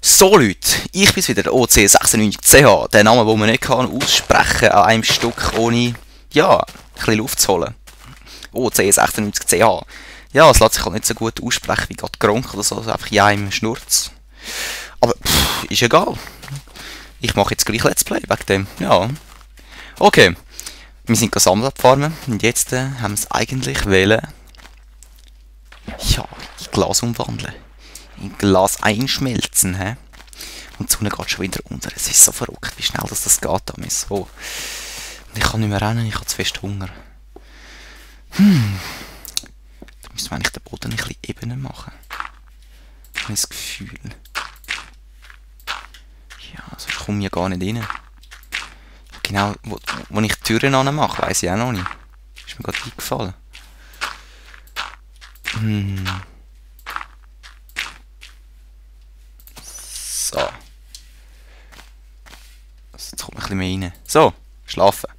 So Leute, ich bin's wieder, der OC96CH, der Name, den man nicht aussprechen kann an einem Stück, ohne, ja, ein bisschen Luft zu holen. OC96CH. Ja, es lässt sich halt nicht so gut aussprechen wie gerade Gronk oder so, also einfach ja im Schnurz. Aber, ist egal. Ich mache jetzt gleich Let's Play wegen dem, ja. Okay, wir sind gesammelt abfarmen und jetzt haben wir es eigentlich wollen, ja, in Glas umwandeln. In Glas einschmelzen, hä? Und die Sonne geht schon wieder unter. Es ist so verrückt, wie schnell das geht. So. Und ich kann nicht mehr rennen, ich habe zu fest Hunger. Da müssen wir eigentlich den Boden ein bisschen ebener machen. Ich habe das Gefühl. Ja, sonst komme ich ja gar nicht rein. Genau, wo ich die Türen anmache, weiss ich auch noch nicht. Ist mir gerade eingefallen. So. Jetzt kommt ein bisschen mehr rein. So, schlafen.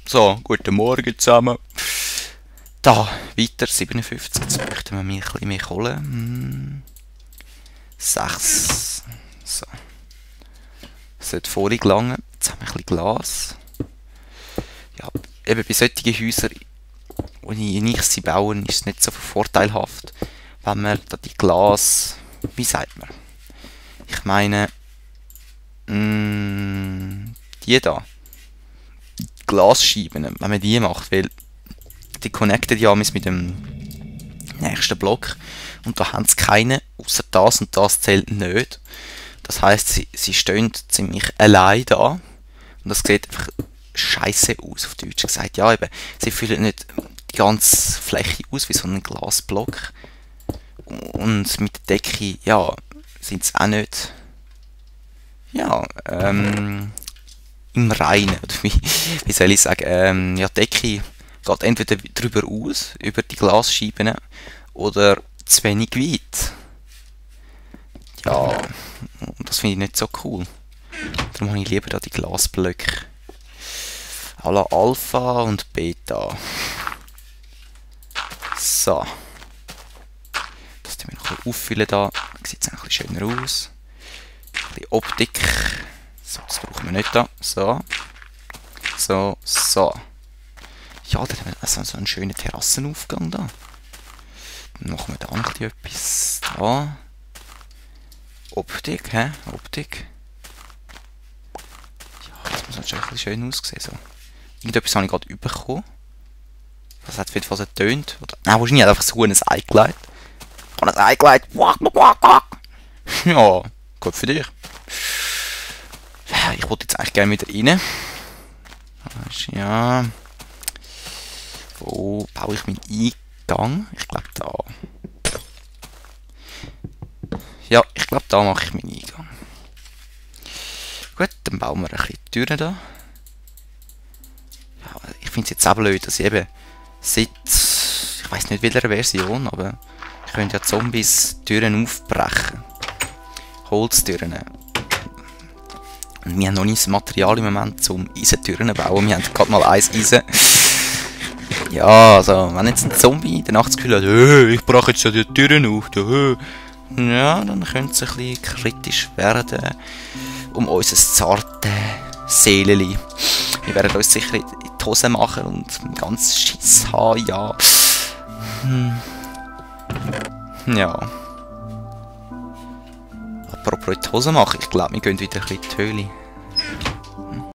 So, guten Morgen zusammen. Da, weiter, 57. Jetzt möchten wir ein bisschen mehr Kohle. 6. So. Das sollte vorhin gelangen. Jetzt haben wir ein bisschen Glas. Ja, eben bei solchen Häusern, wo ich sie bauen, ist es nicht so vorteilhaft, wenn man da die Glas, wie sagt man? Ich meine, die da, Glasscheiben, wenn man die macht, weil die connecten ja mit dem nächsten Block und da haben sie keine, außer das und das zählt nicht. Das heisst, sie stehen ziemlich allein da und das sieht einfach scheiße aus, auf Deutsch gesagt. Ja, eben, sie füllen nicht die ganze Fläche aus wie so ein Glasblock. Und mit der Decke, ja, sind sie auch nicht, ja, im Reinen. Oder wie soll ich sagen, ja, die Decke geht entweder drüber aus, über die Glasscheiben, oder zu wenig weit. Ja, das finde ich nicht so cool. Darum habe ich lieber da die Glasblöcke. À la Alpha und Beta. So. Das tun wir noch ein bisschen auffüllen da. Sieht es ein bisschen schöner aus. Ein bisschen Optik. So, das brauchen wir nicht da. So. So, so. Ja, dann haben wir also so einen schönen Terrassenaufgang da. Dann machen wir da noch etwas. Da. Optik, hä? Optik. Ja, das muss halt schon ein bisschen schön aussehen. So. Irgendetwas habe ich gerade bekommen. Das hat auf jeden Fall so getönt. Nein, wahrscheinlich hat einfach so ein Ei gelegt. Ich habe ein Ei gelegt. Ja, gut für dich. Ich wollte jetzt eigentlich gerne wieder rein. Ja. Wo baue ich meinen Eingang? Ich glaube da. Ja, ich glaube da mache ich meinen Eingang. Gut, dann bauen wir ein bisschen die Türen da. Ja, ich finde es jetzt auch blöd, dass ich eben seit, ich weiß nicht welcher Version, aber ich könnte ja Zombies Türen aufbrechen. Holztüren. Und wir haben noch nicht das Material im Moment, um Eisentüren zu bauen. Wir haben gerade mal ein Eisen. Ja, also, wenn jetzt ein Zombie danach das Gefühl hat, ich brauche jetzt ja die Türen auf, ja, dann könnte es ein bisschen kritisch werden um unser zartes Seeleli. Wir werden uns sicher in die Hose machen und ganz Schiss haben, ja. Ja. Apropos in die Hose machen, ich glaube, wir gehen wieder ein bisschen in die Höhle.